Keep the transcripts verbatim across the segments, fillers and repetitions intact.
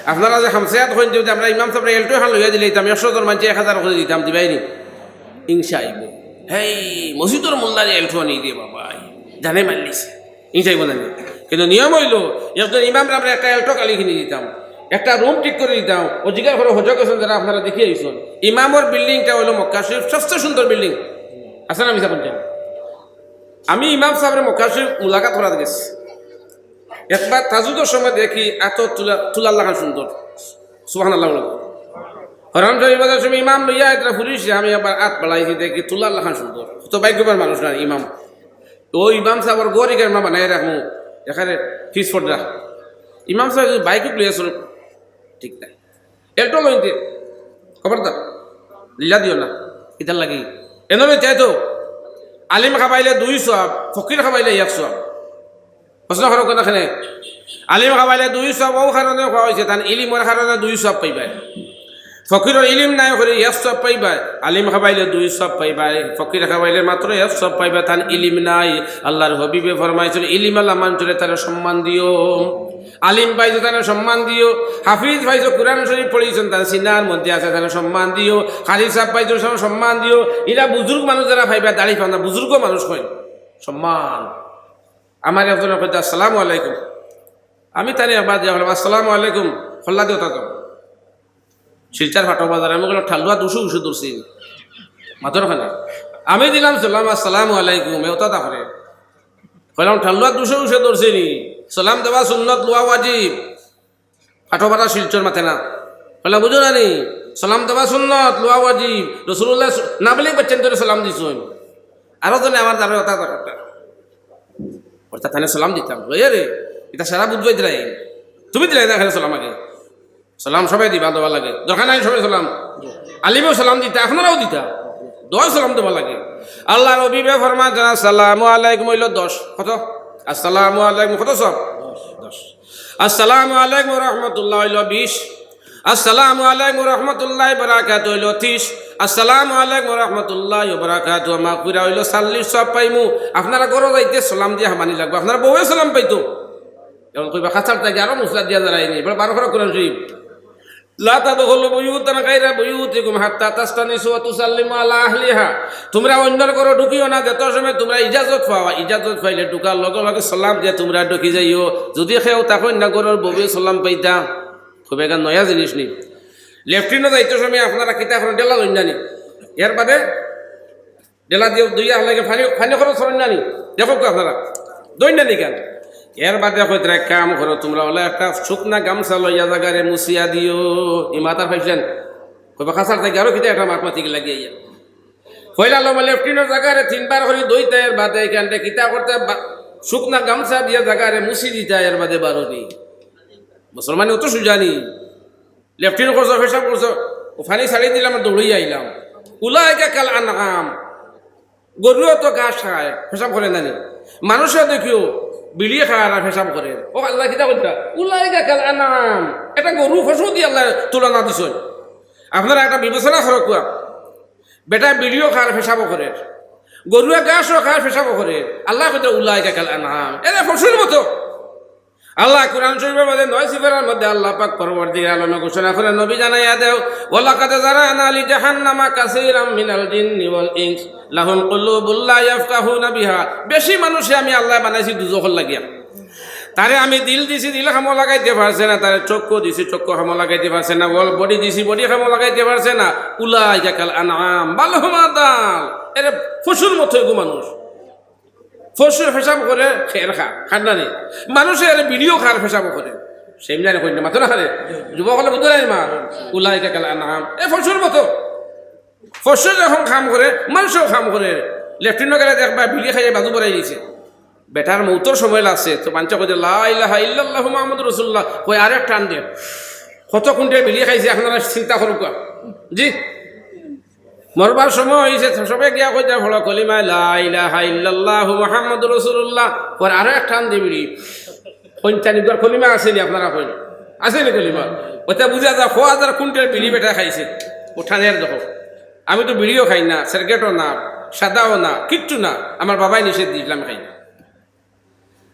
আপনারা যে হামসায়াত কইন যে আমরা ইমাম সাবরে এল্টো খান লইয়া দিলে দিতাম, একশো জন মানষে এক হাজার করি দিতাম, দিবাইনি? হিংসা আইবো। হেই, মসজিদর মোল্লারে এল্টো আনি দে বাবা, জানে মারলিছে। হিংসা আইবো না নি? কিন্তু নিয়ম অইলো, একজন ইমামরে আমরা একটা এল্টো গাড়ি কিনি দিতাম, একটা রুম ঠিক করি দিতাম। অউ জিকার করো হজে গেছইন যারা, আপনারা দেখিয়া আইছইন, ইমামর বিল্ডিংটা অইলো মক্কা শরীফ সবচেয়ে সুন্দর বিল্ডিং। আছে না মিছা কইছি? আমি ইমাম সাবরে মক্কা শরীফ মুলাকাত করাত গেছি। একবার তাহাজ্জুদর সময় দেখি আতো তুলা, তুলার লাখান সুন্দর। সুবহানাল্লাহ বলো। হরম শরীফ বাজার সময় ইমাম লইয়া একটা পুলিশে, আমি আবার আত বাড়াইছি, দেখি তুলার লাখান সুন্দর। কত ভাগ্যবান মানুষ না ইমাম। অউ ইমাম সাবর ঘর ইখান আমরা বানাই রাখমু, এখানে পিছ পর্দা। ইমাম সাব যদি বাইক লইয়া চলইন, ঠিক নাই। এল্টো লইন তে, খবরদার, লীলা দিও না। ইতার লাগি এন লইন তে তো, আলিম খাবাইলে দুই সওয়াব, ফকির খাবাইলে এক সওয়াব। প্রশ্ন করো কোনখানে? আলিম খাবাইলে দুই সওয়াব, অউ কারণে কওয়া অইছে, তান ইলিমর কারণে দুই সওয়াব পাইবায়। ফকিরর ইলিম নাই করি এক সওয়াব পাইবায়, আলিম খাবাইলে দুই সওয়াব পাইবায়, ফকির খাবাইলে মাত্র এক সওয়াব পাইবায়, তান ইলিম নাই। আল্লাহর হাবিবে ফরমাইছইন, ইলিমআলা মানষরে তারে সম্মান দিও। আলিম পাইছো, তারে সম্মান দিও। হাফিজ পাইছো, কোরআন শরীফ পড়ছইন, তান সিনার মধ্যে আছে, তারে সম্মান দিও। কারি সাব পাইছো, তারে সম্মান দিও। ইলা বুজুর্গ মানুষ যারা পাইবা, দাড়ি পাও না, বুজুর্গ মানুষ কইন, সম্মান। আমার একজনে কইতা, "আসসালামু আলাইকুম।" আমি তারে একবার দিয়া কইলাম, "আসসালামু আলাইকুম।" কল্লা দিও তা তো। শিলচর ফাটো বাজার, আমি কইলাম, "ঠাল্লুয়া দুশো উশো ধরছি।" মাতর খানা। আমি দিলাম সালাম, "আসসালামু আলাইকুম।" এ ওটা তা করে। কইলাম, "ঠাল্লুয়া দুশো উশো ধরছি নি? সালাম দেওয়া সুন্নত, লওয়া ওয়াজিব।" ফাটো বাজার শিলচর মাতে না। কইলাম, "বুঝো না নি? সালাম দেওয়া সুন্নত, লওয়া ওয়াজিব। রাসূলুল্লাহ স-, না বলে বাচ্চান ধরে সালাম দিছইন।" আরো জনে আমার দ্বারা ওটা, ওটা, ওটা। অর্থাৎ তানে সালাম দিতাম। "এ রে, ইটা সারা বুঝবাই দিলাই। তুমি দিলাই না এখানে সালাম আগে।" সালাম সবাই দিবা, দেওয়া লাগে। দরকার নাই সবাই সালাম। আলিমেও সালাম দিতা, আপনারাও দিতা। দশ সালাম দেওয়া লাগে। আল্লাহর হাবিবে ফরমান যারা, "আসসালামু আলাইকুম" অইলো দশ। কত? "আসসালামু আলাইকুম" কত সওয়াব? দশ। "আসসালামু আলাইকুম ওয়া রাহমাতুল্লাহ" অইলো বিশ। "আসসালামু আলাইকুম ওয়া রাহমাতুল্লাহি ওয়া বারাকাতুহু" অইলো তিরিশ। "আসসালামু আলাইকুম ওয়া রাহমাতুল্লাহি ওয়া বারাকাতুহু" মাগফিরা অইলো চল্লিশ, সওয়াব পাইমু। আপনারা ঘরো যাইতে সালাম দিয়া হামানি লাগবো, আপনারা বউয়ে সালাম পাইতো। এখন কইবা, "খাছার থাকি আরো মশলা দিয়া দাঁড়াইনি, এবার বারো খরা কোরআন শরীফ।" "লা তাদখুলু বুয়ুতান গায়রা বুয়ুতিকুম হাত্তা তাস্তানিসু ওয়া তুসাল্লিমু আলা আহলিহা।" তোমরা অন্যর ঘরো ঢুকিও না, যত সময় তোমরা ইজাজত পাও। ইজাজত পাইলে ঢুকার লগে লগে সালাম দিয়া তোমরা ঢুকি যাইও। যদি কেউ থাকইন না ঘরর বউয়ে সালাম পাইতা, খুব একটা নয়া জিনিস নি। লেট্রিনো যাইতে সময় আপনারা কিতা করইন, ঢেলা লইন না নি? এর বাদে ঢেলা দিয়া ধইয়া লাগে পানি, পানি খরচ করইন না নি? দেখউক্কা আপনারা, ধইন না নি কেন? এর বাদে কইতরা, "এক কাম করো, তোমরা অলা একটা শুকনা গামছা লইয়া জাগারে মুছিয়া দিও।" ই মাত আর পাইছইন? কইবা, "খাছার থাকি আরো কিতা একটা মাত মাতি গেলা গিয়া।" পয়লা লগে লেট্রিনর জাগারে তিনবার করি ধইতা, এর বাদে এখানটা কিতা করতা, বা-, শুকনা গামছা দিয়া জাগারে মুছি দিতা, এর বাদে বারো নি। মুসলমানি অত সুজা নি। লেট্রিন করছো, পেশাব করছো, অউ পানি ছাড়ি দিলাম আর দৌড়িয়া আইলাম। উলাইকা কাল আনআম। গরুও তো ঘাস খায়, পেশাব করে না নি? মানুষও দেখিও বিড়ি খায় আর পেশাব করে। ও আল্লায় কিতা কইতরা? উলাইকা কাল আনআম। এটা গরু, পশু দি আল্লায় তুলনা দিছইন। আপনারা একটা বিবেচনা করউক্কা। বেটায় বিড়িও খায়, পেশাবও করে। গরুয়ে ঘাসও খায়, পেশাবও করে। আল্লায় কইতরা, "উলাইকা কাল আনআম।" এরা পশুর মতো। আল্লায় কোরআন শরীফর মধ্যে নয় সিফারার মধ্যে আল্লাহ পাক পরওয়ারদিগার আলমে ঘোষণা করে, নবী জানাইয়া দেও, "ওয়ালাকাদ যারানা লিজাহান্নামা কাসীরাম মিনাল জিন্নি ওয়াল ইনস, লাহুম কুলুবুল লা ইয়াফকাহুনা বিহা।" বেশি মানুষে আমি আল্লায় বানাইছি দুজখর লাগিয়া। তারে আমি দিল দিছি, দিল কামো লাগাইতে পারছে না, তারে চক্ষু দিছি, চক্ষু কামো লাগাইতে পারছে না, ওয়াল বডি দিছি, বডি কামো লাগাইতে পারছে না। উলাইকা কাল আনআম বাল হুম আদাল। এরা পশুর মতো এগু মানুষ। পশু পেশাব করে, খের খা, খার না নি? মানুষে এরা বিড়িও খার, পেশাবও করে। সেমনি আরে কইন না, মাতো না আরে। যুবক অকলে বুঝো না নি মা? উলাইকা কাল আনআম। এ পশুর মতো। পশু যখন কাম করে, মানুষও কাম করে। লেট্রিনো গেলে দেখবা, বিড়ি খাইয়া বাজু বরাই দিছে। বেটার মউতর সময় লাগছে, তো মানষে কয় যে, "লা ইলাহা ইল্লাল্লাহু মুহাম্মাদুর রাসূলুল্লাহ।" কয়, "আরেক টান দে।" কত কুইন্টাল বিড়ি খাইছে, আপনারা চিন্তা করউক্কা। জি। মরবার সময় অইছে, সবে গিয়া কইতা, "পড়ো কলিমা লা ইলাহা ইল্লাল্লাহু মুহাম্মাদুর রাসূলুল্লাহ।" কয়, "আরো এক টান দে বিড়ি।" কইন, "তানি ঘর কলিমা আছে নি?" আপনারা কইন, "আছে নি কলিমা?" অটা বুঝা যায়, কয় হাজার কুইন্টাল বিড়ি বেটা খাইছে। অউ টানের দেখো। আমি তো বিড়িও খাই না, সিগারেটও না, সাদাও না, কিচ্ছু না। আমার বাবায় নিষেধ দিছলা, আমি খাই না।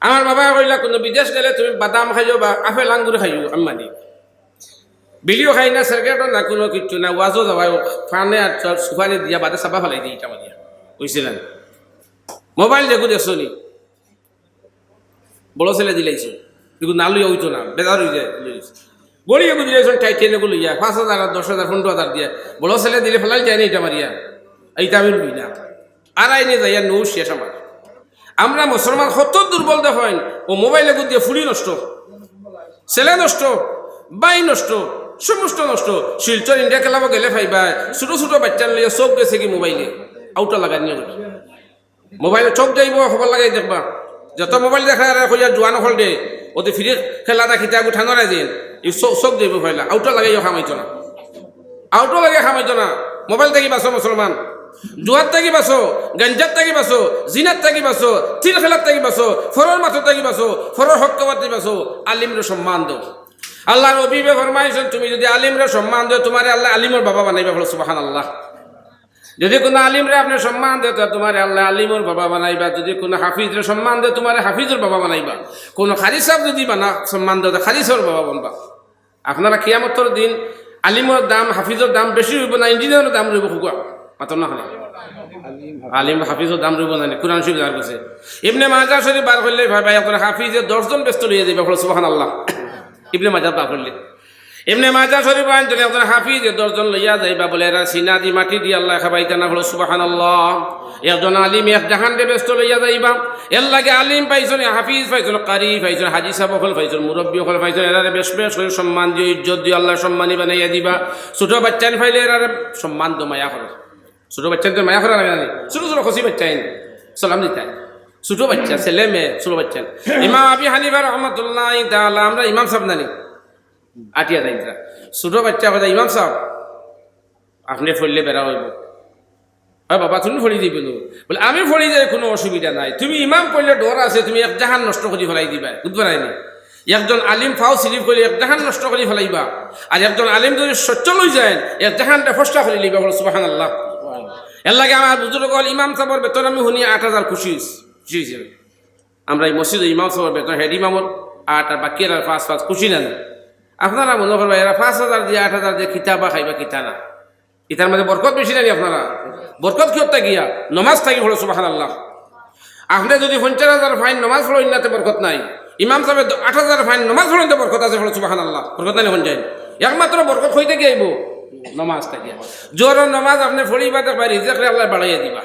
আমার বাবায় কইলা, "কুনু বিদেশ গেলে তুমি বাদাম খাইও বা আপেল আঙ্গুর খাইও, আমি মানি।" বিড়িও খাই না, সিগারেটও না, কুনু কিচ্ছু না, ওয়াজও যাওয়ায় ফানে আর চ-, সুপারি দিয়া বাদে চাবা ফালাই দেই ইটা মারিয়া। বুঝছিলেন? মোবাইল দেখো দেখছো নি? বড় ছেলে দিলাইছে, এগু না লইয়া অইতো না, বেজার অই যায়, লইছে। ঘড়ি এগু দিলাইছে, টাইটেন এগু লইয়া, পাঁচ হাজার আর দশ হাজার, পনেরো হাজার দিয়া, বড় ছেলে দিলে ফালাই যায় না ইটা মারিয়া, ইটা আমি লই না। আর আইনে যাইয়া নৌ শেষ আমার। আমরা মুসলমান কত দুর্বল দেখইন, ও মোবাইল এগু দিয়া ফুড়ি নষ্ট, ছেলে নষ্ট, ভাই নষ্ট, সমস্ত নষ্ট। শিলচর ইন্ডিয়া ক্লাবো গেলে পাইবা, ছোট ছোট বাচ্চা লইয়া চোখ গেছে কি মোবাইলে, আউটা লাগানি অইল। মোবাইলো চোখ যাইবো, খবর লাগাই দেখবা। যত মোবাইল দেখা আর কইয়া জুয়ান অকল দে, ওতে ফিরে খেলা না খিতা গুঠা নড়াই দিন, এই চোখ, চোখ যাইবো পয়লা, আউটা লাগাইও কামাইতো না। আউটা লাগে কামাইতো না। মোবাইল থাকি বাঁচো মুসলমান, জুয়ার থাকি বাঁচো, গাঞ্জার থাকি বাঁচো, জিনার থাকি বাঁচো, তিল খেলার থাকি বাঁচো, ফরর মাথা থাকি বাঁচো, ফরর হক কামাত থাকি বাঁচো, আলিমরে সম্মান দেও। আল্লাহর হাবিবে ফরমাইছেন, তুমি যদি আলিমরে সম্মান দেও, তুমারে আল্লায় আলিমর বাবা বানাইবা। বলো সুবহানাল্লাহ। যদি কুনু আলিমরে আপনে সম্মান দেও, তে তুমারে আল্লায় আলিমর বাবা বানাইবা। যদি কুনু হাফিজরে সম্মান দেও, তুমারে হাফিজর বাবা বানাইবা। কুনু কারি সাব যদি বানা সম্মান দেও, তে কারি সাবর বাবা বানবা। আপনারা কিয়ামতর দিন আলিমর দাম, হাফিজর দাম বেশি অইবো না ইঞ্জিনিয়ারর দাম রইবো? খুকুয়া মাতর না কেনে? আলিম হাফিজর দাম রইবো না নি? কুরআন শরীফ বার করছে। ইবনে মাজাহ শরীফ বার করলে ভাই, ভাই, আপনার হাফিজে দশ জন বেহেস্তো লইয়া যাইবা। বলো সুবহানাল্লাহ। ইবনে মাজাহ বার করলে ইবনে মাজাহ শরীফ আনছইন, একজন হাফিজে দশ জন লইয়া যাইবা, বলে এরা সিনা দি মাটি দি আল্লায় খাবাইতা না। বলো সুবহানাল্লাহ। একজন আলিম এক জাহানরে বেহেস্তো লইয়া যাইবা। এর লাগি আলিম পাইছইন, হাফিজ পাইছইন, কারি পাইছইন, হাজি সাব অকল পাইছইন, মুরব্বি অকল পাইছইন, এরারে বেশ বেশ করি সম্মান দিও, ইজ্জত দিও, আল্লায় সম্মানী বানাইয়া দিবা। ছোট বাচ্চাইন পাইলে এরারে সম্মান দেও, মায়া করো। ছোট বাচ্চাইনতরে মায়া করা লাগে না নি? ছোট ছোট কচি বাচ্চাইন সালাম দিতা। ছোট বাচ্চা, ছেলে মেয়ে, ছোট বাচ্চাইন। ইমাম আবি হানিফা রহমতুল্লাহি তাআলা, আমরা ইমাম সাব নানি? আটিয়া যাইতরা। ছোট বাচ্চা কইতা, "ইমাম সাব, আপনে পড়লে বেড়া অইবো।" "আরে বাবা, তুমি পড়ি যাইবে নু।" বলে, "আমি পড়ি যাই, কুনু অসুবিধা নাই। তুমি ইমাম পড়লে ডর আছে, তুমি এক জাহান নষ্ট করি ফালাই দিবা।" বুঝবা নানি? একজন আলিম ফাও স্লিপ করি এক জাহান নষ্ট করি ফালাইবা, আর একজন আলিম যদি সচ্ছল অই যায়, এক জাহানটা ফসকা করি লইবা। বলো সুবহানাল্লাহ। এর লাগি আমার বুজুর্গ অকল, ইমাম সাবর বেতন আমি হুনি আট হাজার, খুশি অইছি, খুশি অইছি। আমরা এই মসজিদো ইমাম সাবর বেতন, হেড ইমামর আট আর বাকি এরার পাঁচ, পাঁচ, খুশি না নি? আপনারা মনো করবা এরা পাঁচ হাজার দিয়া, আট হাজার দিয়া কিতা বা খাইবা, কিতা না। ইতার মাঝে বরকত বেশি না নি আপনারা? বরকত কিয়র থাকি? নমাজ থাকি। বলো সুবহানাল্লাহ। আপনে যদি পঞ্চাশ হাজার পাইন, নমাজ পড়ইন না, তে বরকত নাই। ইমাম সাবে দ-, আট হাজার পাইন, নমাজ পড়ইন, তে বরকত আছে। বলো সুবহানাল্লাহ। বরকত নাই অখন যাইন। একমাত্র বরকত কই থাকি আইবো? নমাজ থাকি। জোহরর নমাজ আপনে পড়িবা, দেখবা রিজিকরে আল্লায় বাড়াইয়া দিবা।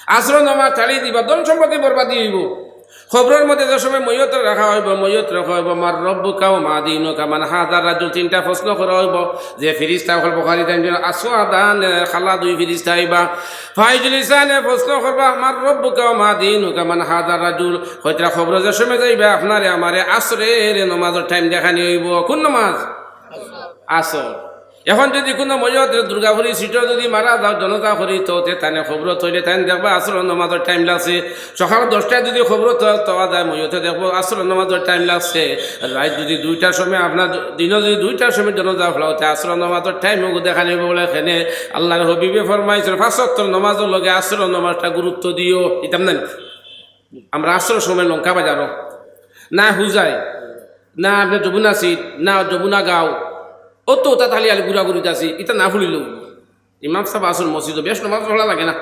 আসরর নমাজ ছাড়ি দিবা, ধন সম্পত্তি বরবাদি অইবো। কবরর মধ্যে যে সময় মইয়তরে রাখা অইবো, মইয়তরে কওয়া অইবো, "মান রব্বুকা ওয়া মা দীনুকা, মান হাযার রাজুল?" তিনটা প্রশ্ন করা অইবো। যে ফিরিস্তা অকল বুখারীত আনছইন, আসওয়াদানে কালা দুই ফিরিস্তা আইবা। ফায়াজলিসানে প্রশ্ন করবা, "মান রব্বুকা ওয়া মা দীনুকা, মান হাযার রাজুল?" কইতরা, "কবরো যে সময় যাইবা, আপনারে আমারে আসরর নমাজর টাইম দেখানি অইবো।" কুন নমাজ? আসর। অখন যদি কুনু মইয়ত দুর্গাপুরি সিটো যদি মারা যাও, জনাজা করি, তো তে তানে কবরো থইলে তাইন দেখবা আসরর নমাজর টাইম লাগছে। সকাল দশটায় যদি কবরো থ-, থওয়া যায় মইয়তে, দেখবো আসরর নমাজর টাইম লাগছে। রাইত যদি দুইটার সময়, আপনার দিনো যদি দুইটার সময় জনাজা পড়াও, তে আসরর নমাজর টাইম অগু দেখানি অইবো। বলে কেনে? আল্লাহর হাবিবে ফরমাইছইন, পাঁচ ওয়াক্তর নমাজর লগে আসরর নমাজটা গুরুত্ব দিও। দিতাম না নি? আমরা আসরর সময় লঙ্কা বাজারো, না হুজাই, না আপনে যমুনা সিট, না যমুনা গাঁও, অত তাত খালি খালি ঘুরাঘুরিত আছি, ইতা না পড়িলেও অইবো। ইমাম সাব আছইন মসজিদো, বেশ নমাজ পড়া লাগে না।